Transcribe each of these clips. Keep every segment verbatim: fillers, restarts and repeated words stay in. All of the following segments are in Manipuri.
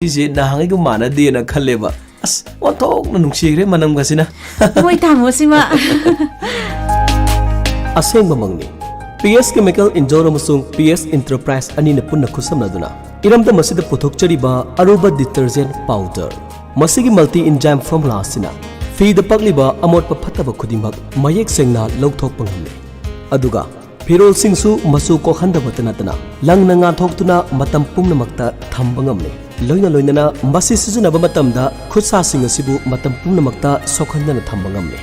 ꯁꯤꯁꯦ ꯅꯍꯥꯟꯉꯩꯒ ꯃꯥꯟꯅꯗꯦꯅ ꯈꯜꯂꯦꯕ꯫ ꯑꯁ, ꯑꯣꯟꯊꯣꯛꯅ ꯅꯨꯡꯁꯤꯈ꯭ꯔꯦ ꯃꯅꯝꯒꯁꯤꯅ꯫ ꯃꯣꯏ ꯊꯥꯡꯉꯣꯁꯤꯃ꯫ ꯑꯁꯦꯡꯕꯃꯛꯅꯤ꯫ ꯄꯤ ꯑꯦꯁ ꯀꯦꯃꯤꯀꯦꯜ ꯏꯟꯗꯣꯔ ꯑꯃꯁꯨꯡ ꯄꯤ ꯑꯦꯁ ꯏꯟꯇꯔꯄ꯭ꯔꯥꯏꯁ ꯑꯅꯤꯅ ꯄꯨꯟꯅ ꯈꯨꯠꯁꯝꯅꯗꯨꯅ ꯏꯔꯝꯗꯝ ꯑꯁꯤꯗ ꯄꯨꯊꯣꯛꯆꯔꯤꯕ ꯑꯔꯨꯕ ꯗꯤꯇꯔꯖꯦꯟ ꯄꯥꯎꯗꯔ꯫ ꯃꯁꯤꯒꯤ ꯃꯜꯇꯤ ꯏꯟꯖꯥꯏꯝ ꯐꯣꯔꯃꯨꯂꯥ ꯑꯁꯤꯅ ꯐꯤꯗ ꯄꯛꯂꯤꯕ ꯑꯃꯣꯠꯄ ꯐꯠꯇꯕ ꯈꯨꯗꯤꯡꯃꯛ ꯃꯌꯦꯛ ꯁꯦꯡꯅ ꯂꯧꯊꯣꯛꯄ ꯉꯝꯂꯦ꯫ ꯑꯗꯨꯒ ꯐꯤꯔꯣꯜꯁꯤꯡꯁꯨ ꯃꯆꯨ ꯀꯣꯛꯍꯟꯗꯕꯇ ꯅꯠꯇꯅ ꯂꯪꯅ ꯉꯥꯟꯊꯣꯛꯇꯨꯅ ꯃꯇꯝ ꯄꯨꯝꯅꯃꯛꯇ ꯊꯝꯕ ꯉꯝꯂꯦ꯫ ꯂꯣꯏꯅ ꯂꯣꯏꯅꯅ ꯃꯁꯤ ꯁꯤꯖꯤꯟꯅꯕ ꯃꯇꯝꯗ ꯈꯨꯠꯁꯥꯁꯤꯡ ꯑꯁꯤꯕꯨ ꯃꯇꯝ ꯄꯨꯝꯅꯃꯛꯇ ꯁꯣꯛꯍꯟꯗꯅ ꯊꯝꯕ ꯉꯝꯂꯦ꯫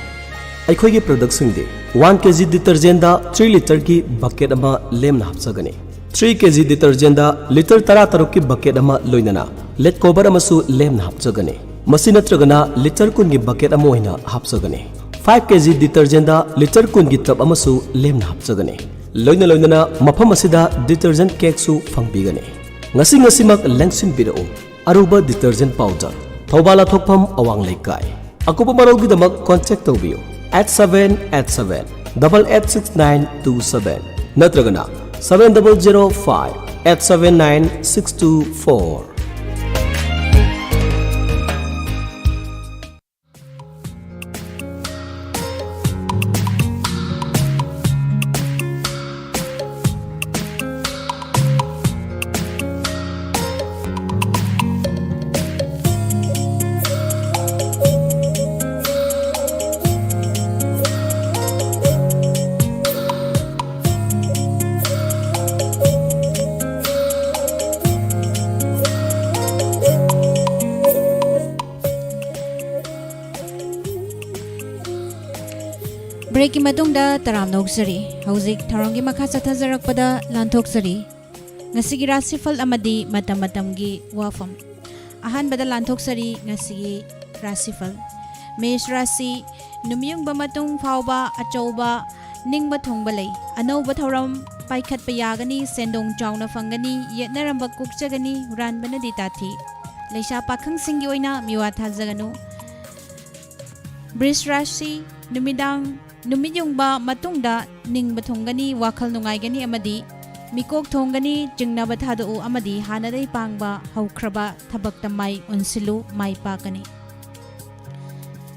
ꯑꯩꯈꯣꯏꯒꯤ ꯄ꯭ꯔꯗꯛꯁꯤꯡꯗꯤ ꯋꯥꯟ ꯀꯦ ꯖꯤ ꯗꯤꯇꯔꯖꯦꯟꯗ ꯊ꯭ꯔꯤ ꯂꯤꯇꯔꯒꯤ ꯕꯛꯀꯦꯠ ꯑꯃ ꯂꯦꯝꯅ ꯍꯥꯞꯆꯒꯅꯤ꯫ ꯊ꯭ꯔꯤ ꯀꯦ ꯖꯤ ꯗꯤꯇꯔꯖꯦꯟꯗ ꯂꯤꯇꯔ ꯇꯔꯥ ꯇꯔꯨꯛꯀꯤ ꯕꯛꯀꯦꯠ ꯑꯃ ꯂꯣꯏꯅꯅ ꯂꯦꯠ ꯀꯣꯕꯔ ꯑꯃꯁꯨ ꯂꯦꯝꯅ ꯍꯥꯞꯆꯒꯅꯤ꯫ ꯃꯁꯤ ꯅꯠꯇ꯭ꯔꯒꯅ ꯂꯤꯇꯔ ꯀꯨꯟꯒꯤ ꯕꯛꯀꯦꯠ ꯑꯃ ꯑꯣꯏꯅ ꯍꯥꯞꯆꯒꯅꯤ꯫ ꯐꯥꯏꯚ ꯀꯦ ꯖꯤ ꯗꯤꯇꯔꯖꯦꯟꯗ ꯂꯤꯇꯔ ꯀꯨꯟꯒꯤ ꯇꯕ ꯑꯃꯁꯨ ꯂꯦꯝꯅ ꯍꯥꯞꯆꯒꯅꯤ꯫ ꯂꯣꯏꯅ ꯂꯣꯏꯅꯅ ꯃꯐꯝ ꯑꯁꯤꯗ ꯗꯤꯇꯔꯖꯦꯟ ꯀꯦꯛꯁꯨ ꯐꯪꯕꯤꯒꯅꯤ꯫ ꯉꯁꯤ ꯉꯁꯤꯃꯛ ꯂꯦꯡꯁꯤꯟꯕꯤꯔꯛꯎ꯫ ꯑꯔꯨꯕ ꯗꯤꯇꯔꯖꯦꯟ ꯄꯥꯎꯗꯔ, ꯊꯧꯕꯥꯜ ꯂꯥꯊꯣꯛꯐꯝ ꯑꯋꯥꯡ ꯂꯩꯀꯥꯏ꯫ ꯑꯀꯨꯞꯄ ꯃꯔꯣꯜꯒꯤꯗꯃꯛ ꯀꯣꯟꯇꯦꯛ ꯇꯧꯕꯤꯌꯨ eight seven eight seven double eight six nine two seven ꯅꯠꯇ꯭ꯔꯒꯅ seven double zero five eight seven nine six two four. ꯕ꯭ꯔꯦꯛꯀꯤ ꯃꯇꯨꯡꯗ ꯇꯔꯥꯝꯅ ꯑꯣꯛꯆꯔꯤ꯫ ꯍꯧꯖꯤꯛ ꯊꯧꯔꯝꯒꯤ ꯃꯈꯥ ꯆꯠꯊꯖꯔꯛꯄꯗ ꯂꯥꯟꯊꯣꯛꯆꯔꯤ꯫ ꯉꯁꯤꯒꯤ ꯔꯥꯁꯤꯐꯜ ꯑꯃꯗꯤ ꯃꯇꯝ ꯃꯇꯝꯒꯤ ꯋꯥꯐꯝ꯫ ꯑꯍꯥꯟꯕꯗ ꯂꯥꯟꯊꯣꯛꯆꯔꯤ ꯉꯁꯤꯒꯤ ꯔꯥꯁꯤꯐꯜ꯫ ꯃꯦꯁ ꯔꯥꯁꯤ, ꯅꯨꯃꯤꯠꯌꯨꯡꯕ ꯃꯇꯨꯡ ꯐꯥꯎꯕ ꯑꯆꯧꯕ ꯅꯤꯡꯕ ꯊꯨꯡꯕ ꯂꯩ꯫ ꯑꯅꯧꯕ ꯊꯧꯔꯝ ꯄꯥꯏꯈꯠꯄ ꯌꯥꯒꯅꯤ, ꯁꯦꯟꯗꯣꯡ ꯆꯥꯎꯅ ꯐꯪꯒꯅꯤ, ꯌꯦꯠꯅꯔꯝꯕ ꯀꯣꯛꯆꯒꯅꯤ, ꯍꯨꯔꯥꯟꯕꯅꯗꯤ ꯇꯥꯊꯤ꯫ ꯂꯩꯁꯥ ꯄꯥꯈꯪꯁꯤꯡꯒꯤ ꯑꯣꯏꯅ ꯃꯤꯋꯥ ꯊꯥꯖꯒꯅꯨ꯫ ꯕ꯭ꯔꯤꯖ ꯔꯥꯁꯤ, ꯅꯨꯃꯤꯗꯥꯡ ꯅꯨꯃꯤꯠ ꯌꯨꯡꯕ ꯃꯇꯨꯡꯗ ꯅꯤꯡꯕ ꯊꯨꯡꯒꯅꯤ, ꯋꯥꯈꯜ ꯅꯨꯡꯉꯥꯏꯒꯅꯤ ꯑꯃꯗꯤ ꯃꯤꯀꯣꯛ ꯊꯣꯡꯒꯅꯤ, ꯆꯤꯡꯅꯕ ꯊꯥꯗꯣꯛꯎ ꯑꯃꯗꯤ ꯍꯥꯟꯅꯗꯩ ꯄꯥꯡꯕ ꯍꯧꯈ꯭ꯔꯕ ꯊꯕꯛꯇ ꯃꯥꯏ ꯑꯣꯟꯁꯤꯜꯂꯨ, ꯃꯥꯏ ꯄꯥꯛꯀꯅꯤ꯫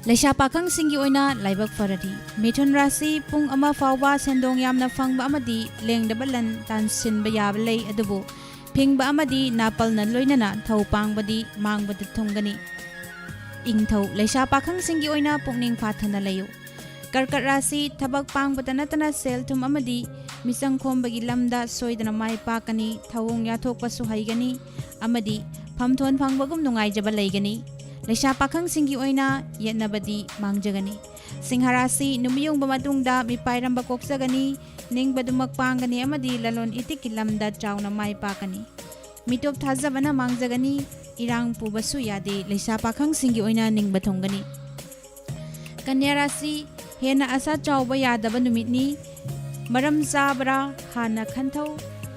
ꯂꯩꯁꯥ ꯄꯥꯈꯪꯁꯤꯡꯒꯤ ꯑꯣꯏꯅ ꯂꯥꯏꯕꯛ ꯐꯔꯗꯤ, ꯃꯤꯊꯨꯟ ꯔꯥꯁꯤ ꯄꯨꯡ ꯑꯃ ꯐꯥꯎꯕ ꯁꯦꯟꯗꯣꯡ ꯌꯥꯝꯅ ꯐꯪꯕ ꯑꯃꯗꯤ ꯂꯦꯡꯗꯕ ꯂꯟ ꯇꯥꯟꯁꯤꯟꯕ ꯌꯥꯕ ꯂꯩ, ꯑꯗꯨꯕꯨ ꯐꯤꯡꯕ ꯑꯃꯗꯤ ꯅꯥꯄꯜꯅ ꯂꯣꯏꯅꯅ ꯊꯧ ꯄꯥꯡꯕꯗꯤ ꯃꯥꯡꯕꯗ ꯊꯨꯡꯒꯅꯤ꯫ ꯏꯪꯊꯧ ꯂꯩꯁꯥ ꯄꯥꯈꯪꯁꯤꯡꯒꯤ ꯑꯣꯏꯅ ꯄꯨꯛꯅꯤꯡ ꯐꯥꯊꯅ ꯂꯩꯌꯨ꯫ ꯀꯔꯀꯠ ꯔꯥꯁꯤ ꯊꯕꯛ ꯄꯥꯡꯕꯇ ꯅꯠꯇꯅ ꯁꯦꯜ ꯊꯨꯝ ꯑꯃꯗꯤ ꯃꯤꯆꯪ ꯈꯣꯝꯕꯒꯤ ꯂꯝꯗ ꯁꯣꯏꯗꯅ ꯃꯥꯏ ꯄꯥꯛꯀꯅꯤ, ꯊꯧꯑꯣꯡ ꯌꯥꯊꯣꯛꯄꯁꯨ ꯍꯩꯒꯅꯤ ꯑꯃꯗꯤ ꯐꯝꯊꯣꯟ ꯐꯪꯕꯒꯨꯝ ꯅꯨꯡꯉꯥꯏꯖꯕ ꯂꯩꯒꯅꯤ꯫ ꯂꯩꯁꯥ ꯄꯥꯈꯪꯁꯤꯡꯒꯤ ꯑꯣꯏꯅ ꯌꯦꯠꯅꯕꯗꯤ ꯃꯥꯡꯖꯒꯅꯤ꯫ ꯁꯤꯡꯍ ꯔꯥꯁꯤ ꯅꯨꯃꯤꯠ ꯌꯨꯡꯕ ꯃꯇꯨꯡꯗ ꯃꯤꯄꯥꯏꯔꯝꯕ ꯀꯣꯛꯆꯒꯅꯤ, ꯅꯤꯡꯕꯗꯨꯃꯛ ꯄꯥꯡꯒꯅꯤ ꯑꯃꯗꯤ ꯂꯂꯣꯟ ꯏꯇꯤꯛꯀꯤ ꯂꯝꯗ ꯆꯥꯎꯅ ꯃꯥꯏ ꯄꯥꯛꯀꯅꯤ꯫ ꯃꯤꯇꯣꯞ ꯊꯥꯖꯕꯅ ꯃꯥꯡꯖꯒꯅꯤ, ꯏꯔꯥꯡ ꯄꯨꯕꯁꯨ ꯌꯥꯗꯦ, ꯂꯩꯁꯥ ꯄꯥꯈꯪꯁꯤꯡꯒꯤ ꯑꯣꯏꯅ ꯅꯤꯡꯕ ꯊꯨꯡꯒꯅꯤ꯫ ꯀꯟꯌꯥ ꯔꯥꯁꯤ ꯍꯦꯟꯅ ꯑꯁꯥ ꯆꯥꯎꯕ ꯌꯥꯗꯕ ꯅꯨꯃꯤꯠꯅꯤ꯫ ꯃꯔꯝ ꯆꯥꯕ꯭ꯔꯥ ꯍꯥꯟꯅ ꯈꯟꯊꯧ,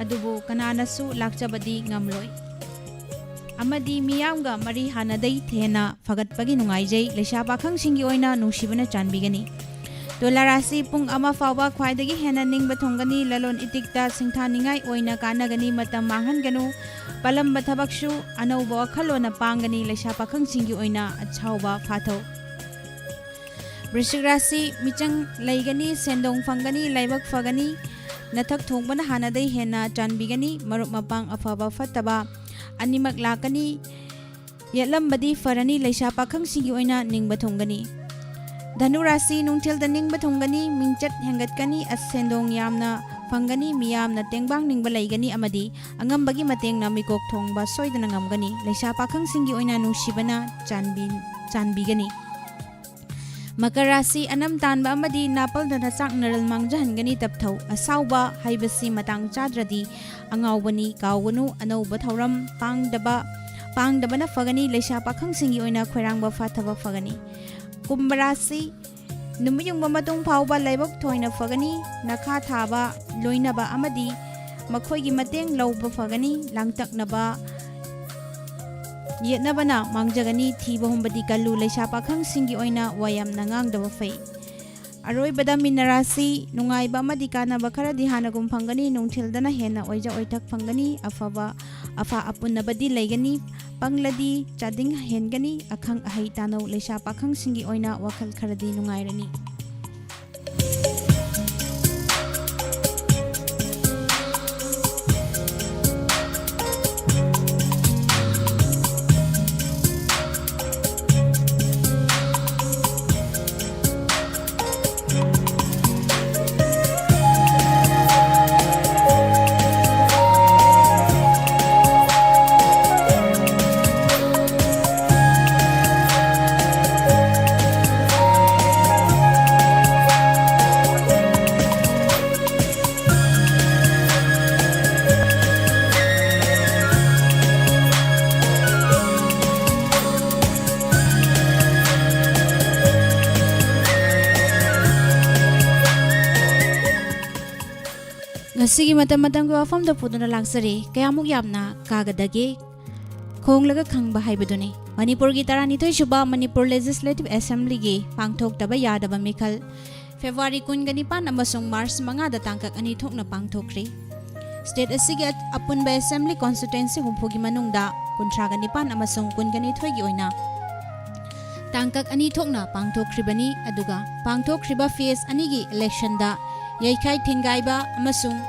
ꯑꯗꯨꯕꯨ ꯀꯅꯥꯅꯁꯨ ꯂꯥꯛꯆꯕꯗꯤ ꯉꯝꯂꯣꯏ꯫ ꯑꯃꯗꯤ ꯃꯤꯌꯥꯝꯒ ꯃꯔꯤ ꯍꯥꯟꯅꯗꯩ ꯍꯦꯟꯅ ꯐꯒꯠꯄꯒꯤ ꯅꯨꯡꯉꯥꯏꯖꯩ꯫ ꯂꯩꯁꯥ ꯄꯥꯈꯪꯁꯤꯡꯒꯤ ꯑꯣꯏꯅ ꯅꯨꯡꯁꯤꯕꯅ ꯆꯥꯟꯕꯤꯒꯅꯤ꯫ ꯇꯨꯂꯥ ꯔꯥꯁꯤ ꯄꯨꯡ ꯑꯃ ꯐꯥꯎꯕ ꯈ꯭ꯋꯥꯏꯗꯒꯤ ꯍꯦꯟꯅ ꯅꯤꯡꯕ ꯊꯨꯡꯒꯅꯤ꯫ ꯂꯂꯣꯟ ꯏꯇꯤꯛꯇ ꯁꯤꯡꯊꯥꯅꯤꯡꯉꯥꯏ ꯑꯣꯏꯅ ꯀꯥꯟꯅꯒꯅꯤ꯫ ꯃꯇꯝ ꯃꯥꯡꯍꯟꯒꯅꯨ꯫ ꯄꯥꯜꯂꯝꯕ ꯊꯕꯛꯁꯨ ꯑꯅꯧꯕ ꯋꯥꯈꯜꯂꯣꯟꯅ ꯄꯥꯡꯒꯅꯤ꯫ ꯂꯩꯁꯥ ꯄꯥꯈꯪꯁꯤꯡꯒꯤ ꯑꯣꯏꯅ ꯑꯆꯥꯎꯕ ꯐꯥꯊꯧ꯫ ꯕ꯭ꯔꯤꯁꯤꯛ ꯔꯥꯁꯤ ꯃꯤꯆꯪ ꯂꯩꯒꯅꯤ, ꯁꯦꯟꯗꯣꯡ ꯐꯪꯒꯅꯤ, ꯂꯥꯏꯕꯛ ꯐꯒꯅꯤ꯫ ꯅꯊꯛ ꯊꯣꯡꯕꯅ ꯍꯥꯟꯅꯗꯩ ꯍꯦꯟꯅ ꯆꯥꯟꯕꯤꯒꯅꯤ꯫ ꯃꯔꯨꯞ ꯃꯄꯥꯡ ꯑꯐꯕ ꯐꯠꯇꯕ ꯑꯅꯤꯃꯛ ꯂꯥꯛꯀꯅꯤ꯫ ꯌꯦꯠꯂꯝꯕꯗꯤ ꯐꯔꯅꯤ, ꯂꯩꯁꯥ ꯄꯥꯈꯪꯁꯤꯡꯒꯤ ꯑꯣꯏꯅ ꯅꯤꯡꯕ ꯊꯨꯡꯒꯅꯤ꯫ ꯙꯅꯨ ꯔꯥꯁꯤ ꯅꯨꯡꯊꯤꯜꯗ ꯅꯤꯡꯕ ꯊꯨꯡꯒꯅꯤ, ꯃꯤꯡꯆꯠ ꯍꯦꯟꯒꯠꯀꯅꯤ, ꯑꯁ ꯁꯦꯟꯗꯣꯡ ꯌꯥꯝꯅ ꯐꯪꯒꯅꯤ, ꯃꯤꯌꯥꯝꯅ ꯇꯦꯡꯕꯥꯡ ꯅꯤꯡꯕ ꯂꯩꯒꯅꯤ ꯑꯃꯗꯤ ꯑꯉꯝꯕꯒꯤ ꯃꯇꯦꯡꯅ ꯃꯤꯀꯣꯛ ꯊꯣꯡꯕ ꯁꯣꯏꯗꯅ ꯉꯝꯒꯅꯤ꯫ ꯂꯩꯁꯥ ꯄꯥꯈꯪꯁꯤꯡꯒꯤ ꯑꯣꯏꯅ ꯅꯨꯡꯁꯤꯕꯅ ꯆꯥꯟꯕꯤ-, ꯆꯥꯟꯕꯤꯒꯅꯤ꯫ ꯃꯀꯔ ꯔꯥꯁꯤ ꯑꯅꯝ ꯇꯥꯟꯕ ꯑꯃꯗꯤ ꯅꯥꯄꯜꯗꯅ ꯆꯥꯛ ꯅꯔꯜ ꯃꯥꯡꯖꯍꯟꯒꯅꯤ꯫ ꯇꯞꯊꯧ꯫ ꯑꯁꯥꯎꯕ ꯍꯥꯏꯕꯁꯤ ꯃꯇꯥꯡ ꯆꯥꯗ꯭ꯔꯗꯤ ꯑꯉꯥꯎꯕꯅꯤ꯫ ꯀꯥꯎꯒꯅꯨ, ꯑꯅꯧꯕ ꯊꯧꯔꯝ ꯄꯥꯡꯗꯕ, ꯄꯥꯡꯗꯕꯅ ꯐꯒꯅꯤ꯫ ꯂꯩꯁꯥ ꯄꯥꯈꯪꯁꯤꯡꯒꯤ ꯑꯣꯏꯅ ꯈꯣꯏꯔꯥꯡꯕ ꯐꯥꯊꯕ ꯐꯒꯅꯤ꯫ ꯀꯨꯝꯚ ꯔꯥꯁꯤ ꯅꯨꯃꯤꯠ ꯌꯨꯡꯕ ꯃꯇꯨꯡ ꯐꯥꯎꯕ ꯂꯥꯏꯕꯛ ꯊꯣꯏꯅ ꯐꯒꯅꯤ꯫ ꯅꯈꯥ ꯊꯥꯕ ꯂꯣꯏꯅꯕ ꯑꯃꯗꯤ ꯃꯈꯣꯏꯒꯤ ꯃꯇꯦꯡ ꯂꯧꯕ ꯐꯒꯅꯤ꯫ ꯂꯥꯡꯇꯛꯅꯕ ꯌꯦꯠꯅꯕꯅ ꯃꯥꯡꯖꯒꯅꯤ꯫ ꯊꯤꯕ ꯍꯨꯝꯕꯗꯤ ꯀꯜꯂꯨ꯫ ꯂꯩꯁꯥ ꯄꯥꯈꯪꯁꯤꯡꯒꯤ ꯑꯣꯏꯅ ꯋꯥ ꯌꯥꯝꯅ ꯉꯥꯡꯗꯕ ꯐꯩ꯫ ꯑꯔꯣꯏꯕꯗ ꯃꯤꯅꯔꯥꯁꯤ ꯅꯨꯡꯉꯥꯏꯕ ꯑꯃꯗꯤ ꯀꯥꯟꯅꯕ ꯈꯔꯗꯤ ꯍꯥꯟꯅꯒꯨꯝ ꯐꯪꯒꯅꯤ꯫ ꯅꯨꯡꯊꯤꯜꯗꯅ ꯍꯦꯟꯅ ꯑꯣꯏꯖ ꯑꯣꯏꯊꯛ ꯐꯪꯒꯅꯤ꯫ ꯑꯐꯕ ꯑꯐ ꯑꯄꯨꯟꯅꯕꯗꯤ ꯂꯩꯒꯅꯤ꯫ ꯄꯪꯂꯗꯤ ꯆꯥꯗꯤꯡ ꯍꯦꯟꯒꯅꯤ꯫ ꯑꯈꯪ ꯑꯍꯩ ꯇꯥꯅꯧ꯫ ꯂꯩꯁꯥ ꯄꯥꯈꯪꯁꯤꯡꯒꯤ ꯑꯣꯏꯅ ꯋꯥꯈꯜ ꯈꯔꯗꯤ ꯅꯨꯡꯉꯥꯏꯔꯅꯤ꯫ ꯉꯁꯤꯒꯤ ꯃꯇꯝ ꯃꯇꯝꯒꯤ ꯋꯥꯐꯝꯗ ꯄꯨꯗꯨꯅ ꯂꯥꯛꯆꯔꯤ꯫ ꯀꯌꯥꯃꯨꯛ ꯌꯥꯝꯅ ꯀꯥꯒꯗꯒꯦ? ꯈꯣꯡꯂꯒ ꯈꯪꯕ ꯍꯥꯏꯕꯗꯨꯅꯤ꯫ ꯃꯅꯤꯄꯨꯔꯒꯤ ꯇꯔꯥꯅꯤꯊꯣꯏ ꯁꯨꯕ ꯃꯅꯤꯄꯨꯔ Legislative Assemblyꯒꯤ ꯄꯥꯡꯊꯣꯛꯇꯕ ꯌꯥꯗꯕ ꯃꯤꯈꯜ ꯐꯦꯕ꯭ꯔꯨꯋꯥꯔꯤ ꯀꯨꯟꯒ ꯅꯤꯄꯥꯟ ꯑꯃꯁꯨꯡ ꯃꯥꯔꯆ ꯃꯉꯥꯗ ꯇꯥꯡꯀꯛ ꯑꯅꯤ ꯊꯣꯛꯅ ꯄꯥꯡꯊꯣꯛꯈ꯭ꯔꯤ꯫ State ꯑꯁꯤꯒꯤ ꯑꯄꯨꯟꯕ Assembly Constituency ꯍꯨꯝꯐꯨꯒꯤ ꯃꯅꯨꯡꯗ ꯀꯨꯟꯊ꯭ꯔꯥꯒ ꯅꯤꯄꯥꯟ ꯑꯃꯁꯨꯡ ꯀꯨꯟꯒ ꯅꯤꯊꯣꯏꯒꯤ ꯑꯣꯏꯅ ꯇꯥꯡꯀꯛ ꯑꯅꯤ ꯊꯣꯛꯅ ꯄꯥꯡꯊꯣꯛꯈ꯭ꯔꯤꯕꯅꯤ꯫ ꯑꯗꯨꯒ ꯄꯥꯡꯊꯣꯛꯈ꯭ꯔꯤꯕ phase ꯑꯅꯤꯒꯤ electionꯗ ꯌꯩꯈꯥꯏ ꯊꯤꯟꯒꯥꯏꯕ ꯑꯃꯁꯨꯡ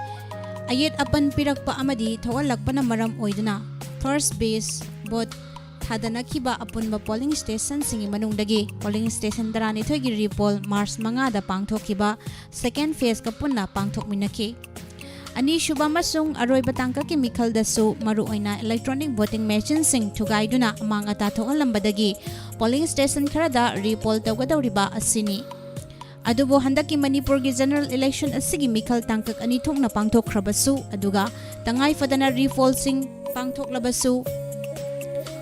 ꯑꯌꯦꯠ ꯑꯄꯟ ꯄꯤꯔꯛꯄ ꯑꯃꯗꯤ ꯊꯣꯛꯍꯜꯂꯛꯄꯅ ꯃꯔꯝ ꯑꯣꯏꯗꯨꯅ first batch vote ꯊꯥꯗꯅꯈꯤꯕ ꯑꯄꯨꯟꯕ polling stationꯁꯤꯡꯒꯤ ꯃꯅꯨꯡꯗꯒꯤ polling station ꯇꯔꯥꯅꯤꯊꯣꯏꯒꯤ repoll ꯃꯥꯔꯆ ꯃꯉꯥꯗ ꯄꯥꯡꯊꯣꯛꯈꯤꯕ second phaseꯀ ꯄꯨꯟꯅ ꯄꯥꯡꯊꯣꯛꯃꯤꯟꯅꯈꯤ꯫ ꯑꯅꯤꯁꯨꯕ ꯑꯃꯁꯨꯡ ꯑꯔꯣꯏꯕ ꯇꯥꯡꯀꯛꯀꯤ ꯃꯤꯈꯜꯗꯁꯨ ꯃꯔꯨꯑꯣꯏꯅ electronic voting machineꯁꯤꯡ ꯊꯨꯒꯥꯏꯗꯨꯅ ꯑꯃꯥꯡ ꯑꯇꯥ ꯊꯣꯛꯍꯜꯂꯝꯕꯗꯒꯤ polling station ꯈꯔꯗ repoll ꯇꯧꯒꯗꯧꯔꯤꯕ ꯑꯁꯤꯅꯤ꯫ ꯑꯗꯨꯕꯨ ꯍꯟꯗꯛꯀꯤ ꯃꯅꯤꯄꯨꯔꯒꯤ general election ꯑꯁꯤꯒꯤ ꯃꯤꯈꯜ ꯇꯥꯡꯀꯛ ꯑꯅꯤ ꯊꯣꯛꯅ ꯄꯥꯡꯊꯣꯛꯈ꯭ꯔꯕꯁꯨ, ꯑꯗꯨꯒ ꯇꯉꯥꯏ ꯐꯗꯅ repollꯁꯤꯡ ꯄꯥꯡꯊꯣꯛꯂꯕꯁꯨ,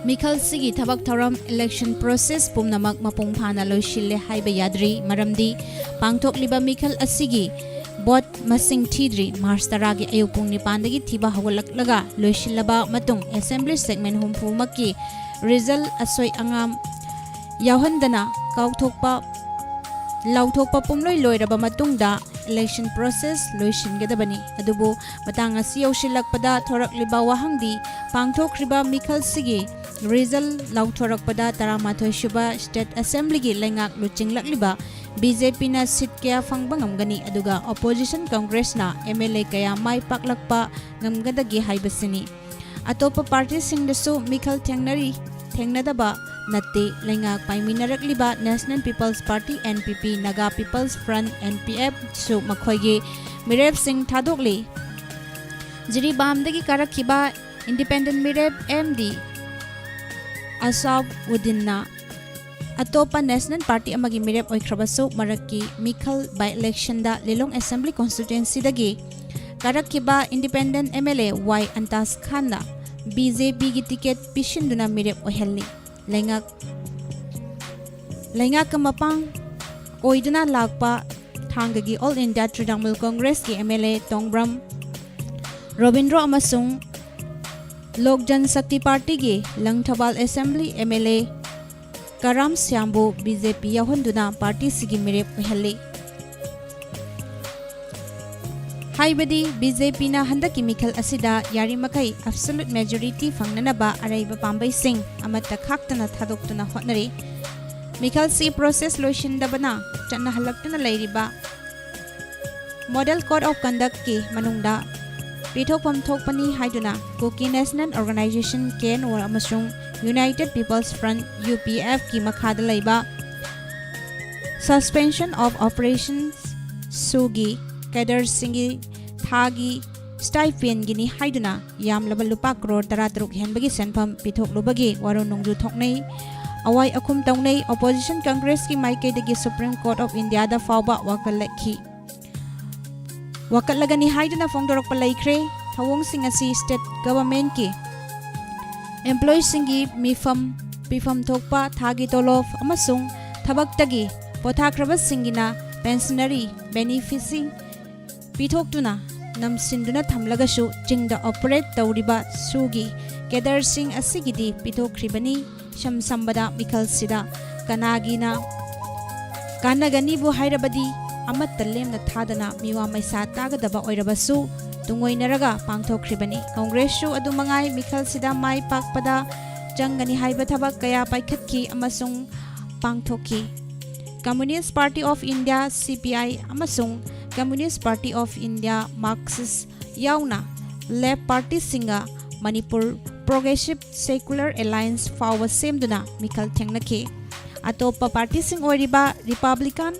ꯃꯤꯈꯜꯁꯤꯒꯤ ꯊꯕꯛ ꯊꯧꯔꯝ, election process ꯄꯨꯝꯅꯃꯛ ꯃꯄꯨꯡ ꯐꯥꯅ ꯂꯣꯏꯁꯤꯜꯂꯦ ꯍꯥꯏꯕ ꯌꯥꯗ꯭ꯔꯤ꯫ ꯃꯔꯝꯗꯤ ꯄꯥꯡꯊꯣꯛꯂꯤꯕ ꯃꯤꯈꯜ ꯑꯁꯤꯒꯤ vote ꯃꯁꯤꯡ ꯊꯤꯗ꯭ꯔꯤ꯫ ꯃꯥꯔꯆ ꯇꯔꯥꯒꯤ ꯑꯌꯨꯛ ꯄꯨꯡ ꯅꯤꯄꯥꯟꯗꯒꯤ ꯊꯤꯕ ꯍꯧꯒꯠꯂꯛꯂꯒ ꯂꯣꯏꯁꯤꯜꯂꯕ ꯃꯇꯨꯡ, assembly segment ꯍꯨꯝꯐꯨꯃꯛꯀꯤ result ꯑꯁꯣꯏ ꯑꯉꯥꯝ ꯌꯥꯎꯍꯟꯗꯅ ꯀꯥꯎꯊꯣꯛꯄ ꯂꯥꯎꯊꯣꯛꯄ ꯄꯨꯝꯂꯣꯏ ꯂꯣꯏꯔꯕ ꯃꯇꯨꯡꯗ election process ꯂꯣꯏꯁꯤꯟꯒꯗꯕꯅꯤ꯫ ꯑꯗꯨꯕꯨ ꯃꯇꯥꯡ ꯑꯁꯤ ꯌꯧꯁꯤꯜꯂꯛꯄꯗ ꯊꯣꯔꯛꯂꯤꯕ ꯋꯥꯍꯪꯗꯤ, ꯄꯥꯡꯊꯣꯛꯈ꯭ꯔꯤꯕ ꯃꯤꯈꯜꯁꯤꯒꯤ result ꯂꯥꯎꯊꯣꯔꯛꯄꯗ ꯇꯔꯥꯃꯥꯊꯣꯏ ꯁꯨꯕ state assemblyꯒꯤ ꯂꯩꯉꯥꯛ ꯂꯨꯆꯤꯡꯂꯛꯂꯤꯕ BJPꯅ seat ꯀꯌꯥ ꯐꯪꯕ ꯉꯝꯒꯅꯤ, ꯑꯗꯨꯒ opposition Congressꯅ MLA ꯀꯌꯥ ꯃꯥꯏ ꯄꯥꯛꯂꯛꯄ ꯉꯝꯒꯗꯒꯦ ꯍꯥꯏꯕꯁꯤꯅꯤ꯫ ꯑꯇꯣꯞꯄ partyꯁꯤꯡꯗꯁꯨ ꯃꯤꯈꯜ ꯊꯦꯡꯅꯔꯤ, ꯊꯦꯡꯅꯗꯕ ꯅꯠꯇꯦ꯫ ꯂꯩꯉꯥꯛ ꯄꯥꯏꯃꯤꯟꯅꯔꯛꯂꯤꯕ National People's Party, NPP, Naga People's Front, NPFꯁꯨ ꯃꯈꯣꯏꯒꯤ ꯃꯤꯔꯦꯞꯁꯤꯡ ꯊꯥꯗꯣꯛꯂꯤ꯫ ꯖꯤꯔꯤꯕꯥꯝꯗꯒꯤ ꯀꯥꯔꯛꯈꯤꯕ independent ꯃꯤꯔꯦꯞ MD ꯑꯁꯥꯐ ꯎꯗꯤꯟꯅ ꯑꯇꯣꯞꯄ national party ꯑꯃꯒꯤ ꯃꯤꯔꯦꯞ ꯑꯣꯏꯈ꯭ꯔꯕꯁꯨ, ꯃꯔꯛꯀꯤ ꯃꯤꯈꯜ by electionꯗ Lilong assembly constituencyꯗꯒꯤ ꯀꯥꯔꯛꯈꯤꯕ independent MLA Y ꯑꯟꯇꯥꯁ Khan BJPꯒꯤ ticket ꯄꯤꯁꯤꯟꯗꯨꯅ ꯃꯤꯔꯦꯞ ꯑꯣꯏꯍꯜꯂꯤ꯫ ꯂꯩꯉꯥꯛ, ꯂꯩꯉꯥꯛꯀ ꯃꯄꯥꯡ ꯑꯣꯏꯗꯨꯅ ꯂꯥꯛꯄ ꯊꯥꯡꯒꯒꯤ All India Trinamool Congressꯀꯤ MLA ꯇꯣꯡꯕ꯭ꯔꯝ ꯔꯣꯕꯤꯟꯗ꯭ꯔꯣ ꯑꯃꯁꯨꯡ ꯂꯣꯛ ꯖꯟ ꯁꯛꯇꯤ partyꯒꯤ ꯂꯪꯊꯕꯥꯜ assembly MLA ꯀꯔꯥꯝ ꯁ꯭ꯌꯥꯝꯕꯨ BJP ꯌꯥꯎꯍꯟꯗꯨꯅ partyꯁꯤꯒꯤ ꯃꯤꯔꯦꯞ ꯑꯣꯏꯍꯜꯂꯤ꯫ ꯍꯥꯏꯕꯗꯤ BJPꯅ ꯍꯟꯗꯛꯀꯤ ꯃꯤꯈꯜ ꯑꯁꯤꯗ ꯌꯥꯔꯤꯃꯈꯩ absolute majority ꯐꯪꯅꯅꯕ ꯑꯔꯩꯕ ꯄꯥꯝꯕꯩꯁꯤꯡ ꯑꯃꯠꯇ ꯈꯥꯛꯇꯅ ꯊꯥꯗꯣꯛꯇꯨꯅ ꯍꯣꯠꯅꯔꯤ꯫ ꯃꯤꯈꯜꯁꯤ process ꯂꯣꯏꯁꯤꯟꯗꯕꯅ ꯆꯠꯅꯍꯜꯂꯛꯇꯨꯅ ꯂꯩꯔꯤꯕ Model Code of Conductꯀꯤ ꯃꯅꯨꯡꯗ ꯄꯤꯊꯣꯛꯐꯝ ꯊꯣꯛꯄꯅꯤ ꯍꯥꯏꯗꯨꯅ Kuki National Organisation, KNO, ꯑꯃꯁꯨꯡ United People's Front, UPFꯀꯤ ꯃꯈꯥꯗ ꯂꯩꯕ Suspension of Operations SoOꯒꯤ cadreꯁꯤꯡꯒꯤ ꯊꯥꯒꯤ stipendꯒꯤꯅꯤ ꯍꯥꯏꯗꯨꯅ ꯌꯥꯝꯂꯕ ꯂꯨꯄꯥ ꯀ꯭ꯔꯣꯔ ꯇꯔꯥꯇꯔꯨꯛ ꯍꯦꯟꯕꯒꯤ ꯁꯦꯟꯐꯝ ꯄꯤꯊꯣꯛꯂꯨꯕꯒꯤ ꯋꯥꯔꯣꯜ ꯅꯣꯡꯖꯨ ꯊꯣꯛꯅꯩ꯫ ꯑꯋꯥꯏ ꯑꯈꯨꯝ ꯇꯧꯅꯩ꯫ Opposition Congressꯀꯤ ꯃꯥꯏꯀꯩꯗꯒꯤ Supreme Court of Indiaꯗ ꯐꯥꯎꯕ ꯋꯥꯀꯠꯂꯛꯈꯤ꯫ ꯋꯥꯀꯠꯂꯒꯅꯤ ꯍꯥꯏꯗꯨꯅ ꯐꯣꯡꯗꯣꯔꯛꯄ ꯂꯩꯈ꯭ꯔꯦ꯫ ꯊꯧꯑꯣꯡꯁꯤꯡ ꯑꯁꯤ state governmentꯀꯤ employeeꯁꯤꯡꯒꯤ ꯃꯤꯐꯝ, ꯄꯤꯐꯝ ꯊꯣꯛꯄ ꯊꯥꯒꯤ ꯇꯣꯂꯣꯞ ꯑꯃꯁꯨꯡ ꯊꯕꯛꯇꯒꯤ ꯄꯣꯊꯥꯈ꯭ꯔꯕꯁꯤꯡꯒꯤꯅ pensionary benefitꯁꯤꯡ ꯄꯤꯊꯣꯛꯇꯨꯅ ꯅꯝꯁꯤꯟꯗꯨꯅ ꯊꯝꯂꯒꯁꯨ, ꯆꯤꯡꯗ operate ꯇꯧꯔꯤꯕ SoOꯒꯤ cadreꯁꯤꯡ ꯑꯁꯤꯒꯤꯗꯤ ꯄꯤꯊꯣꯛꯈ꯭ꯔꯤꯕꯅꯤ꯫ ꯏꯁꯝ ꯁꯝꯕꯗ, ꯃꯤꯈꯜꯁꯤꯗ ꯀꯅꯥꯒꯤꯅ ꯀꯥꯟꯅꯒꯅꯤꯕꯨ ꯍꯥꯏꯔꯕꯗꯤ ꯑꯃꯠꯇ ꯂꯦꯝꯅ ꯊꯥꯗꯅ ꯃꯤꯋꯥ ꯃꯩꯁꯥ ꯇꯥꯒꯗꯕ ꯑꯣꯏꯔꯕꯁꯨ ꯇꯨꯡꯑꯣꯏꯅꯔꯒ ꯄꯥꯡꯊꯣꯛꯈ꯭ꯔꯤꯕꯅꯤ꯫ ꯀꯣꯡꯒ꯭ꯔꯦꯁꯁꯨ ꯑꯗꯨ ꯃꯉꯥꯏ ꯃꯤꯈꯜꯁꯤꯗ ꯃꯥꯏ ꯄꯥꯛꯄꯗ ꯆꯪꯒꯅꯤ ꯍꯥꯏꯕ ꯊꯕꯛ ꯀꯌꯥ ꯄꯥꯏꯈꯠꯈꯤ ꯑꯃꯁꯨꯡ ꯄꯥꯡꯊꯣꯛꯈꯤ꯫ Communist Party of India, C P I, ꯑꯃꯁꯨꯡ Communist Party of India, Marxist, ꯌꯥꯎꯅ ꯂꯦꯐ ꯄꯥꯔꯇꯤꯁꯤꯡꯒ ꯃꯅꯤꯄꯨꯔ ꯄ꯭ꯔꯣꯒ꯭ꯔꯦꯁꯤꯚ ꯁꯦꯀꯨꯂꯔ ꯑꯦꯂꯥꯏꯟꯁ ꯐꯥꯎꯕ ꯁꯦꯝꯗꯨꯅ ꯃꯤꯈꯜ ꯊꯦꯡꯅꯈꯤ꯫ ꯑꯇꯣꯞꯄ ꯄꯥꯔꯇꯤꯁꯤꯡ ꯑꯣꯏꯔꯤꯕ ꯔꯤꯄꯕ꯭ꯂꯤꯀꯥꯟ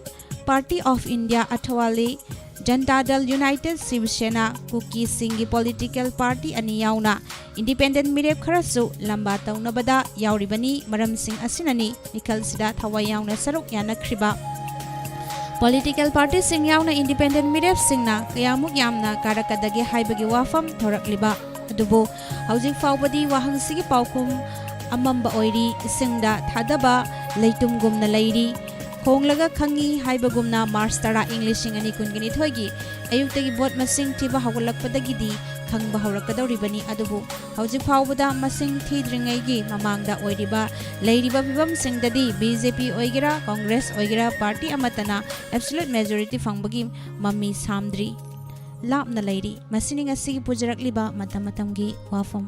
ꯄꯥꯔꯇꯤ ꯑꯣꯐ ꯏꯟꯗꯤꯌꯥ ꯑꯊꯋꯥꯂꯤ, ꯖꯟꯇꯥ ꯗꯜ ꯌꯨꯅꯥꯏꯇꯦꯗ ꯁꯤꯕ ꯁꯦꯅꯥ, ꯀꯨꯀꯤꯁꯤꯡꯒꯤ ꯄꯣꯂꯤꯇꯤꯀꯦꯜ ꯄꯥꯔꯇꯤ ꯑꯅꯤ ꯌꯥꯎꯅ ꯏꯟꯗꯤꯄꯦꯟꯗꯦꯟꯠ ꯃꯤꯔꯦꯞ ꯈꯔꯁꯨ ꯂꯝꯕꯥ ꯇꯧꯅꯕꯗ ꯌꯥꯎꯔꯤꯕꯅꯤ꯫ ꯃꯔꯝꯁꯤꯡ ꯑꯁꯤꯅꯅꯤ ꯃꯤꯈꯜꯁꯤꯗ ꯊꯋꯥꯏ ꯌꯥꯎꯅ ꯁꯔꯨꯛ ꯌꯥꯅꯈ꯭ꯔꯤꯕ ꯄꯣꯂꯤꯇꯤꯀꯦꯜ ꯄꯥꯔꯇꯤꯁꯤꯡ ꯌꯥꯎꯅ ꯏꯟꯗꯤꯄꯦꯟꯗꯦꯟꯠ ꯃꯤꯔꯦꯞꯁꯤꯡꯅ ꯀꯌꯥꯃꯨꯛ ꯌꯥꯝꯅ ꯀꯥꯔꯛꯀꯗꯒꯦ ꯍꯥꯏꯕꯒꯤ ꯋꯥꯐꯝ ꯊꯣꯔꯛꯂꯤꯕ꯫ ꯑꯗꯨꯕꯨ ꯍꯧꯖꯤꯛ ꯐꯥꯎꯕꯗꯤ ꯋꯥꯍꯪꯁꯤꯒꯤ ꯄꯥꯎꯈꯨꯝ ꯑꯃꯝꯕ ꯑꯣꯏꯔꯤ꯫ ꯏꯁꯤꯡꯗ ꯊꯥꯗꯕ ꯂꯩꯇꯨꯝꯒꯨꯝꯅ ꯂꯩꯔꯤ꯫ ꯈꯣꯡꯂꯒ ꯈꯪꯉꯤ ꯍꯥꯏꯕꯒꯨꯝꯅ ꯃꯥꯔꯆ ꯇꯔꯥ, ꯏꯪ ꯂꯤꯁꯤꯡ ꯑꯅꯤ ꯀꯨꯟꯒ ꯅꯤꯊꯣꯏꯒꯤ ꯑꯌꯨꯛꯇꯒꯤ ꯚꯣꯠ ꯃꯁꯤꯡ ꯊꯤꯕ ꯍꯧꯒꯠꯂꯛꯄꯗꯒꯤꯗꯤ ꯈꯪꯕ ꯍꯧꯔꯛꯀꯗꯧꯔꯤꯕꯅꯤ꯫ ꯑꯗꯨꯕꯨ ꯍꯧꯖꯤꯛ ꯐꯥꯎꯕꯗ ꯃꯁꯤꯡ ꯊꯤꯗ꯭ꯔꯤꯉꯩꯒꯤ ꯃꯃꯥꯡꯗ ꯑꯣꯏꯔꯤꯕ ꯂꯩꯔꯤꯕ ꯐꯤꯕꯝꯁꯤꯡꯗꯗꯤ ꯕꯤ ꯖꯦ ꯄꯤ ꯑꯣꯏꯒꯦꯔꯥ, ꯀꯣꯡꯒ꯭ꯔꯦꯁ ꯑꯣꯏꯒꯦꯔꯥ, ꯄꯥꯔꯇꯤ ꯑꯃꯠꯇꯅ ꯑꯦꯕꯁꯣꯂꯨꯠ ꯃꯦꯖꯣꯔꯤꯇꯤ ꯐꯪꯕꯒꯤ ꯃꯃꯤ ꯁꯥꯝꯗ꯭ꯔꯤ꯫ ꯂꯥꯞꯅ ꯂꯩꯔꯤ꯫ ꯃꯁꯤꯅꯤ ꯉꯁꯤꯒꯤ ꯄꯨꯖꯔꯛꯂꯤꯕ ꯃꯇꯝ ꯃꯇꯝꯒꯤ ꯋꯥꯐꯝ꯫